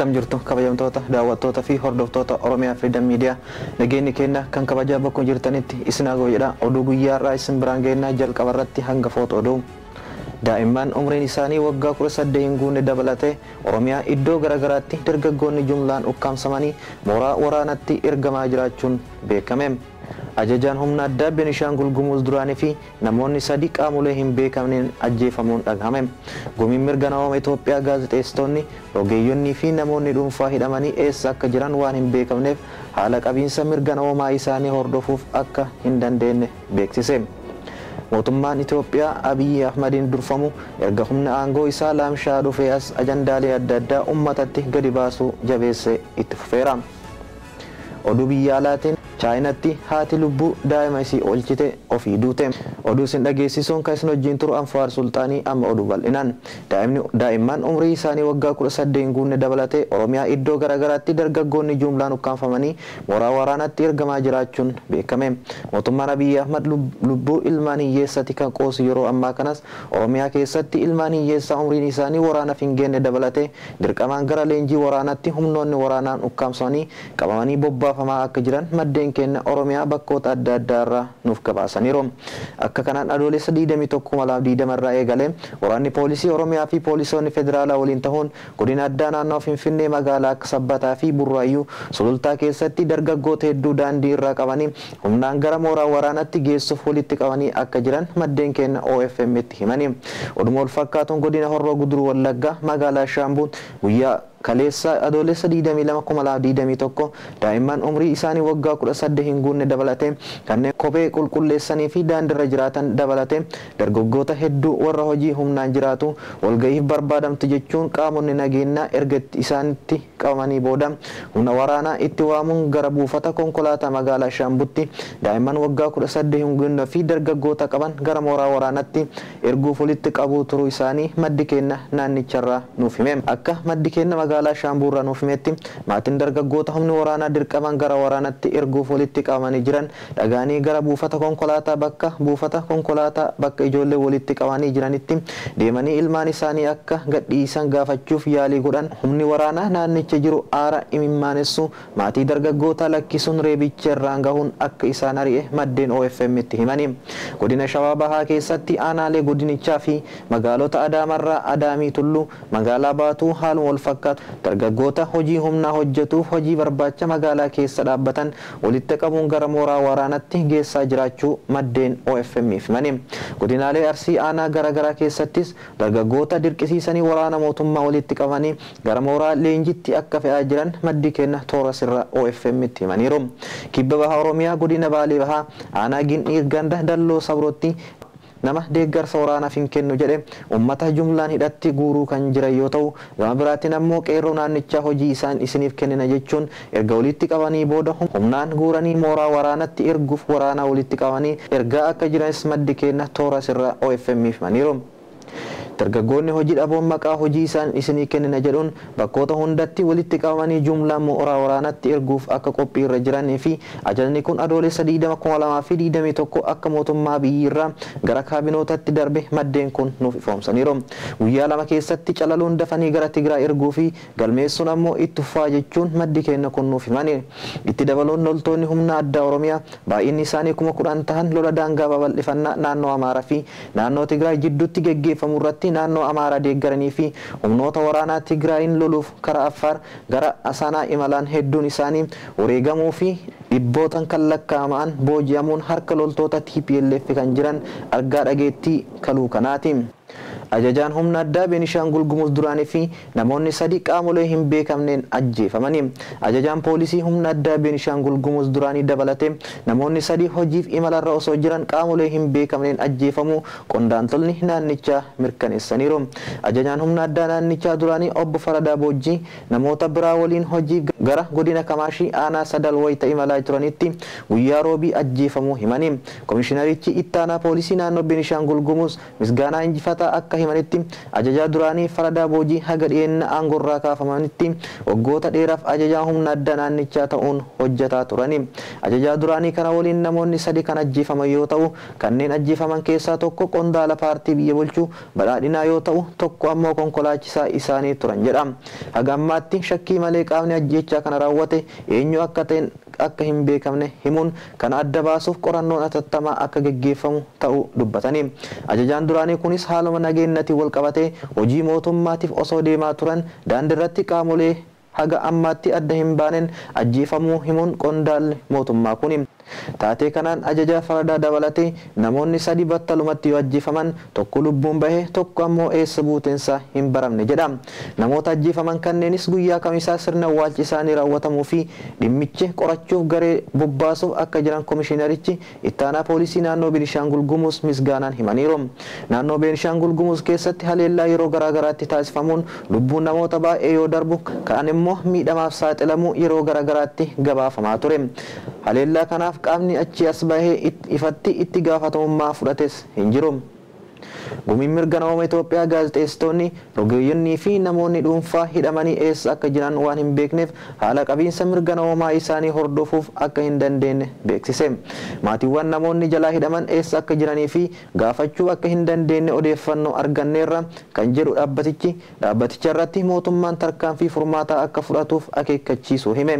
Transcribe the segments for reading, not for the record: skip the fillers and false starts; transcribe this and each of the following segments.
Akkam jirtu kabajamtoota daawwattoota fi hordoftoota Oromiyaa Freedom Media nageenyi keenya kan kabajaa bakkuma jirtanitti isin haa jedha. Oduu guyyaa har'aa isin biraan geenna jalqaba irratti hanga foota oduu. Daa'imman umriin isaanii waggaa 18 hin guunne dabalatee Oromiyaa iddoo garaagaraatti dargaggoonni jumlaan ukkaamsamanii mooraa waraanatti ergamaa jiraachuun beekame. Ajajaan humna addaa Beenishaangul Gumuz duraanii fi namoonni sadi qaamolee hin beekamneen ajjeefamuun dhagahame. Gumiin mirga namoota Itoophiyaa gaazexeessitoonni, rogeeyyonnii fi namoonni dhuunfaa hidhamanii eessa akka jiran waan hin beekamneef haala qabiinsa mirga namoomaa isaanii hordofuuf akka hin dandeenye beeksise. Mootummaan Itoophiyaa Abiyyi Ahmadiin durfamu erga humna aangoo isaa laamshaa dhufee as ajandaalee adda addaa uummatatti gadi baasuu jabeessee itti fufeera. Oduu biyya alaatiin Chaayinaatti haati lubbuu daa'ima isii oolchite ofii duute. Oduu isin dhageessisuun kan isin wajjin turu Anfaar Sulxaanii amma oduu bal'inaan. Daa'imman umrii isaanii waggaa 18 hin guunne dabalatee Oromiyaa iddoo garaagaraatti dargaggoonni jumlaan ukkaanfamanii mooraa waraanaatti ergamaa jiraachuun beekame. Mootummaan Abiyyi Ahmad lubbuu ilmaan hiyyeessatti kan qoosu yeroo ammaa kanas Oromiyaa keessatti ilmaan hiyyeessaa umriin isaanii waraanaaf hin geenne dabalatee dirqamaan gara leenjii waraanaatti humnoonni waraanaan ukkaamsamanii qabamanii bobbaafamaa akka jiran maddeen keenya Oromiyaa bakkoota adda addaa irraa nuuf gabaasaniiru. Akka kanaan adoolessa 21/2020 irraa eegalee waraanni poolisii Oromiyaa fi poolisoonni federaalaa waliin ta'uun godina addaa naannoo Finfinnee magaalaa akka Sabbataa fi Burraayyuu Sulultaa keessatti dargaggoota hedduu daandii irraa qabanii humnaan gara mooraa waraanaatti geessuuf walitti qabanii akka jiran maddeen keenya OFM itti himani. Oduma wal fakkaatuun godina Horroo Guduruu Wallaggaa magaalaa Shaambuun guyyaa kaleessa adoolessa 22/2021 daa'imman umrii isaanii waggaa 18 hin guunne dabalatee kanneen kophee qulqulleessanii fi daandiirra jiraatan dabalatee dargaggoota hedduu warra hojii humnaan jiraatu walga'iif barbaadamtu jechuun qaamonni nageenyaa erga isaanitti qabamanii booda humna waraanaa itti waamuun gara buufata konkolaataa magaalaa Shaambutti daa'imman waggaa 18 hin guunne fi dargaggoota qaban gara mooraa waraanaatti erguuf walitti qabuu turuu isaanii maddi keenya naannicharraa nuuf hime. Akka maddi keenya magaalaa Shaambuurraa nuuf himetti maatiin dargaggoota humni waraanaa dirqaman gara waraanaatti erguuf walitti qabamanii jiran dhagaanii gara buufata konkolaataa bakka buufata konkolaataa bakka ijoollee walitti qabanii jiranitti deemanii ilmaan isaanii akka gadhiisan gaafachuuf yaalii godhan humni waraanaa naannicha jiru aara imimmaanessu maatii dargaggoota lakkisuun reebicha irraan gahuun akka isaan ari'e maddeen OFM itti himani. Godina Shawaa Bahaa keessatti aanaalee godinichaa fi magaalota Adaamarraa Adaamii Tulluu magaalaa Baatuu haaluma wal fakkaatu dargaggoota hojii humnaa hojjetuuf hojii barbaacha magaalaa keessa dhaabbatan walitti qabuun gara mooraa waraanaatti geessaa jiraachuu maddeen OFM himani. Godinaalee Arsii aanaa garaagaraa keessattis dargaggoota dirqisiisanii waraana mootummaa walitti qabanii gara mooraa leenjitti akka fe'aa jiran maddi keenya toora sirra OFM itti himaniiru. Kibba Bahaa Oromiyaa godina Baalee Bahaa aanaa Gindhiir ganda Dalloo Sabrootti nama deeggarsa waraanaaf hin kennu jedhe uummata jumlaan hidhatti guuruu kan jiran yoo ta'u gama biraatiin ammoo qeerroo naannichaa hojii isaan isiniif kennina jechuun erga walitti qabanii booda humnaan guuranii mooraa waraanatti erguuf waraanaa walitti qabanii ergaa akka jiranis maddi keenya toora sirra OFM himaniiru. Dargaggoonni hojii dhaboon maqaa hojii isaan isinii kennina jedhuun bakkoota hundatti walitti qabamanii jumlaan mooraa waraanaatti erguuf akka qophii irra jiranii fi ajajni kun adoolessa 20/2021 akka mootummaa biyyiirraa gara kaabinootatti darbe maddeen kun nuuf ifoomsaniiru. Guyyaa lama keessatti calaluun dafanii gara Tigraay erguu fi galmeessuun ammoo itti fufaa jechuun maddi keenya kun nuuf himani. Itti dabaluun loltoonni humna addaa Oromiyaa baay'inni isaanii 10,000 ta'an lola daangaa babal'ifannaa naannoo Amaaraa fi naannoo Tigraay jidduutti geggeeffamu irratti naannoo Amaaraa deeggaranii fi humnoota waraanaa Tigraayin loluuf karaa Affaar gara Asaanaa imalaan hedduun isaanii wareegamuu fi dhibbootaan kan lakkaa'aman booji'amuun harka loltoota TPLF kan jiran argaa dhageettii kaluu kanaati. Ajajaan humna addaa Beenishaangul Gumuz duraanii fi namoonni sadi qaamolee hin beekamneen ajjeefamani. Ajajaan poolisii humna addaa Beenishaangul Gumuz duraanii dabalatee namoonni sadi hojiif imalarra osoo jiran qaamolee hin beekamneen ajjeefamuu qondaaltonni naannichaa mirkaneessaniiru. Ajajaan humna addaa naannichaa duraanii obbo Faradaa Boojjii namoota biraa waliin hojii gara godina Kamaashii aanaa Sadal wayita imalaa turanitti guyyaa roobii ajjeefamuu himani. Komishinarichi ittaanaa poolisii naannoo Beenishaangul Gumuz Misgaanaa Injifataa akka himanitti ajajaa duraanii Faradaa Boojii haga dhiyeenya aangoorraa kaafamanitti waggoota dheeraaf ajajaa humna addaa naannichaa ta'uun hojjetaa turani. Ajajaa duraanii kana waliin namoonni 3 kan ajjeefaman yoo ta'u kanneen ajjeefaman keessaa tokko qondaala paartii biyya bulchuu badhaadhinaa yoo ta'u tokko ammoo konkolaachisaa isaanii turan jedha. Haga ammaatti shakkii malee qaamni ajjeechaa kana raawwate eenyu akka ta'e akka hin beekamne himuun kana adda baasuuf qorannoon atattamaa akka geggeeffamu ta'uu dubbatani. Ajajaan duraanii kunis haaluma nageenyatiin wal qabatee hojii mootummaatiif osoo deemaa turan daandiirratti qaamolee haga ammaatti adda hin baaneen ajjeefamuu himuun qondaalli mootummaa kuni. Taatee kanaan ajajaa Faradaa dabalatee namoonni 3 battalumatti yoo ajjeefaman tokko lubbuun bahe tokko ammoo eessa buuteensaa hin baramne jedha. Namoota ajjeefaman kanneenis guyyaa kamisaa sirna awwaalchi isaanii raawwatamuu fi dhimmicha qorachuuf garee bobbaasuuf akka jiran komishinarichi ittaanaa poolisii naannoo Beenishaangul Gumuz Misgaanaan himaniiru. Naannoo Beenishaangul Gumuz keessatti haleellaa yeroo garaagaraatti taasifamuun lubbuun namoota baay'ee yoo darbu kaan immoo miidhamaaf saaxilamuu yeroo garaagaraatti gabaafamaa ture. Haleellaa kanaaf qaamni achi as bahee ifatti itti gaafatamummaa fudhates hin jiru. Gumiin mirga namoota Itoophiyaa gaazexeessitoonni, rogeeyyonnii fi namoonni dhuunfaa hidhamanii eessa akka jiran waan hin beekneef haala qabiinsa mirga namoomaa isaanii hordofuuf akka hin dandeenye beeksise. Maatiiwwan namoonni jalaa hidhaman eessa akka jiranii fi gaafachuu akka hin dandeenye odeeffannoo arganneerra kan jedhu dhaabbaticha irratti mootummaan tarkaanfii furmaataa akka fudhatuuf akeekkachiisu hime.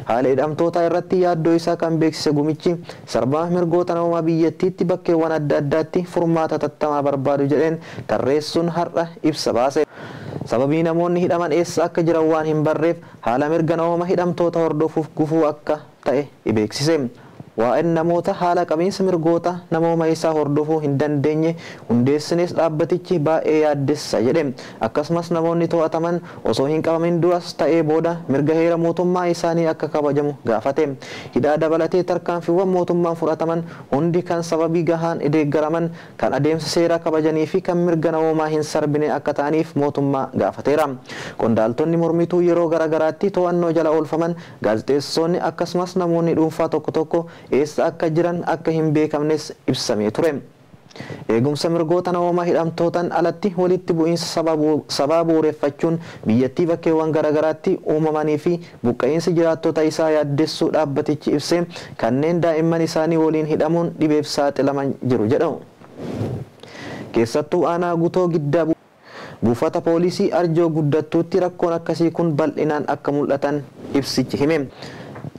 Haala hidhamtootaa irratti yaaddoo isaa kan beeksise gumichi sarbama mirgoota namoomaa biyyattiitti bakkeewwan adda addaatti furmaata tattamaa barbaadu jedheen tarreessuun har'a ibsa baase. Sababii namoonni hidhaman eessa akka jiran waan hin barreef haala mirga namooma hidhamtoota hordofuuf gufuu akka ta'e beeksise. Waa'een namoota haala qabiinsa mirgoota namooma isaa hordofuu hin dandeenye hundeessinis dhaabbatichi baay'ee yaaddessa jedhe. Akkasumas namoonni to'ataman osoo hin qabamin duras ta'ee booda mirga heera mootummaa isaanii akka kabajamu gaafate. Hidhaa dabalatee tarkaanfiiwwan mootummaan fudhataman hundi kan sababii gahaan deeggaraman kan adeemsa seeraa kabajanii fi kan mirga namoomaa hin sarbine akka ta'aniif mootummaa gaafateera. Qondaaltonni mormituu yeroo garaagaraatti to'annoo jala oolfaman gaazexeessonni akkasumas namoonni dhuunfaa tokko tokko eessa akka jiran akka hin beekamnes ibsamee ture. Eegumsa mirgoota namoomaa hidhamtootaan alatti walitti bu'iinsa sabaa bu'uureffachuun biyyattii bakkeewwan garaagaraatti uumamanii fi buqqa'iinsi jiraattota isaa yaaddessuu dhaabbatichi ibsee kanneen daa'imman isaanii waliin hidhamuun dhibeef saaxilaman jiru jedhamu. Keessattuu aanaa Gutoo Giddaa buufata poolisii Arjoo Guddattuutti rakkoon akkasii kun bal'inaan akka mul'atan ibsichi hime.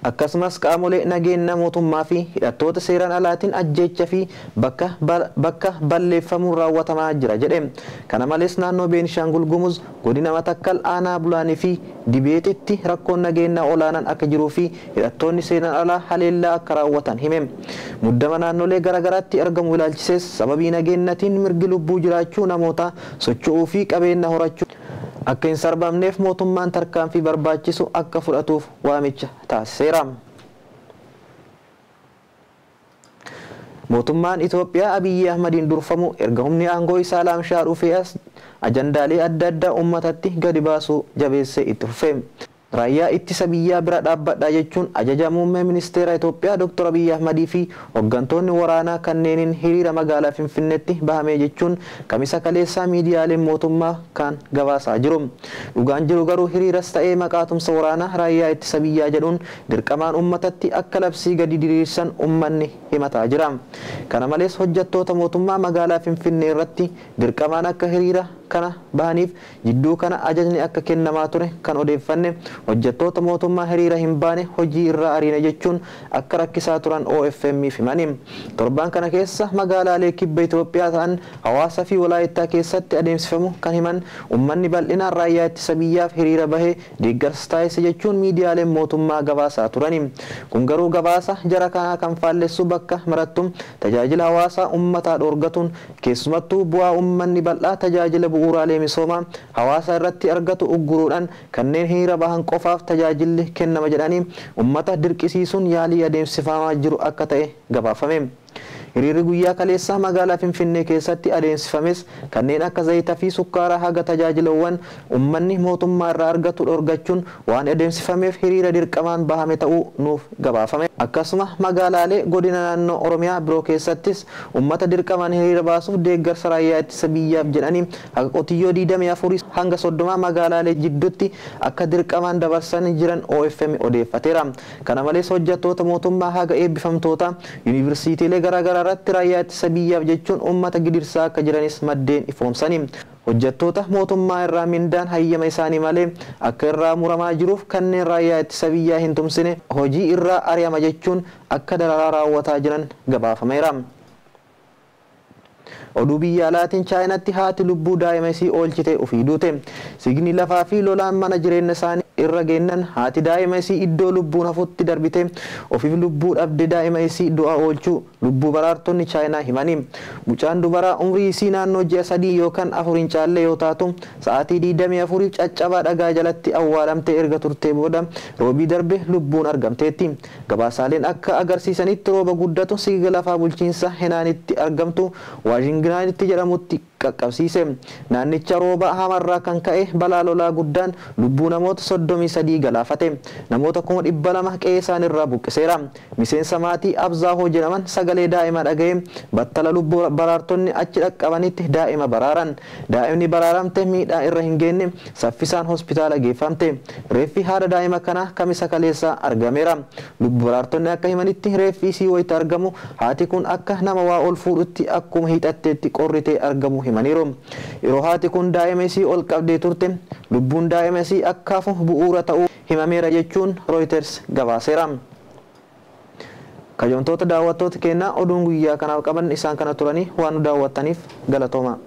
Akkasumas qaamolee nageenya mootummaa fi hidhattoota seeraan alaatiin ajjeecha fi bakka balleeffamuun raawwatamaa jira jedhe. Kana malees naannoo Beenishaangul Gumuz godina Matakkal aanaa Bulaanii fi Dibeetitti rakkoon nageenya olaanaan akka jiruu fi hidhattoonni seeraan alaa haleellaa akka raawwatan hime. Muddama naannolee garaagaraatti argamu ilaalchisees sababii nageenyatiin mirgi lubbuu jiraachuu namoota socho'uu fi qabeenya horachuu akka hin sarbamneef mootummaan tarkaanfii barbaachisu akka fudhatuuf waamicha taasiseera. Mootummaan Itoophiyaa Abiyyi Ahmadiin durfamu erga humni aangoo isaa laamshaa dhufee as ajandaalee adda addaa uummatatti gadi baasuu jabeessee itti fufe. Raayyaa ittisa biyyaa bira dhaabbadhaa jechuun ajaja muummee ministeera Itoophiyaa Dr. Abiyyi Ahmadii fi hooggantoonni waraanaa kanneeniin hiriira magaalaa Finfinneetti bahamee jechuun kamisa kaleessaa miidiyaaleen mootummaa kan gabaasaa jiru. Dhugaan jiru garuu hiriiras ta'ee maqaa tumsa waraanaa raayyaa ittisa biyyaa jedhuun dirqamaan uummatatti akka labsii gadi diriirsan uummanni himataa jira. Kana malees hojjettoota mootummaa magaalaa Finfinnee irratti dirqamaan akka hiriira kana bahaniif jidduu kana ajajni akka kennamaa ture kan odeeffanne hojjettoota mootummaa hiriira hin baane hojii irraa ariina jechuun akka rakkisaa turan OFM himani. Torbaan kana keessa magaalaalee kibba Itoophiyaa ta'an Hawaasa fi Walaayittaa keessatti adeemsifamu kan himan uummanni bal'inaan raayyaa ittisa biyyaaf hiriira bahee deeggarsa taasise jechuun miidiyaaleen mootummaa gabaasaa turani. Kun garuu gabaasa jara kanaa kan faallessu bakka marattu tajaajila hawaasaa uummataa dhoorgatuun keessumattuu bu'aa uummanni bal'aa tajaajila bu'uuraalee misoomaa hawaasa irratti argatu ugguruudhaan kanneen hiriira bahan qofaaf tajaajilli kennama jedhanii uummata dirqisiisuun yaalii adeemsifamaa jiru akka ta'e gabaafame. Hiriirri guyyaa kaleessaa magaalaa Finfinnee keessatti adeemsifames kanneen akka zayitaa fi sukkaaraa haga tajaajilawwan uummanni mootummaa irraa argatu dhorgachuun waan adeemsifameef hiriira dirqamaan bahame ta'uu nuuf gabaafame. Akkasuma magaalaalee godina naannoo Oromiyaa biroo keessattis uummata dirqamaan hiriira baasuuf deeggarsa raayyaa ittisa biyyaaf jedhanii haga qotiyyoo 24 hanga 30 magaalaalee jidduutti akka dirqamaan dabarsan jiran OFM odeeffateera. Kana malees hojjettoota mootummaa haga eebbifamtoota yuunivarsiitiilee garaagaraa irratti raayyaa ittisa biyyaaf jechuun uummata gidirsaa akka jiranis maddeen ifoomsani. Hojjettoota mootummaa irraa mindaan hayyama isaanii malee akka irraa muramaa jiruuf kanneen raayyaa ittisa biyyaa hin tumsine hojii irraa ari'ama jechuun akka dararaa raawwataa jiran gabaafameera. Oduu biyya alaatiin Chaayinaatti haati lubbuu daa'ima isii oolchite ofii duute. Signi lafaa fi lolaan mana jireenya isaanii irra geennan haati daa'ima isii iddoo lubbuun hafutti darbite ofiif lubbuu dhabde daa'ima isii du'a oolchuu lubbuu baraartonni Chaayinaa himanii. Mucaan dubaraa umrii isii naannoo ji'a 3 yookaan 4 hin caalle yoo taatu sa'aatii 24 caccabaa dhagaa jalatti awwaalamte erga turtee booda roobii darbe lubbuun argamteetti. Gabaasaaleen akka agarsiisanitti rooba guddatu sigiga lafaa bulchiinsa Henaanitti argamtu Waashinginaanitti jedhamutti qaqqabsiise. Naannicha rooba hamarraa kan ka'e balaa lolaa guddaan lubbuu namoota 33 galaafate. Namoota 200,000 qe'ee isaanirraa buqqiseera. Miseensa maatii Abzaahoo jedhaman sagalee daa'ima dhaga'e battala lubbuu baraartonni achi dhaqqabanitti daa'ima baraaran. Daa'imni baraaramte miidhaa irra hin geenye saffisaan hospitaala geeffamte. Reeffi haadha daa'ima kanaa kamisa kaleessaa argameera. Lubbuu baraartonni akka himanitti reeffi isii wayita argamu haati kun akka nama waa ol fuudhutti akkuma hiixatteetti qorritee argamu himaniiru. Yeroo haati kun daa'ima isii ol qabdee turte lubbuun daa'ima isii akka hafu bu'uura ta'uu himameera jechuun Reuters gabaaseera. Kajoontoota daawwattoota keenyaa oduun guyyaa kanaaf qaban isaan kana turanii waan nu daawwattaniif galatooma.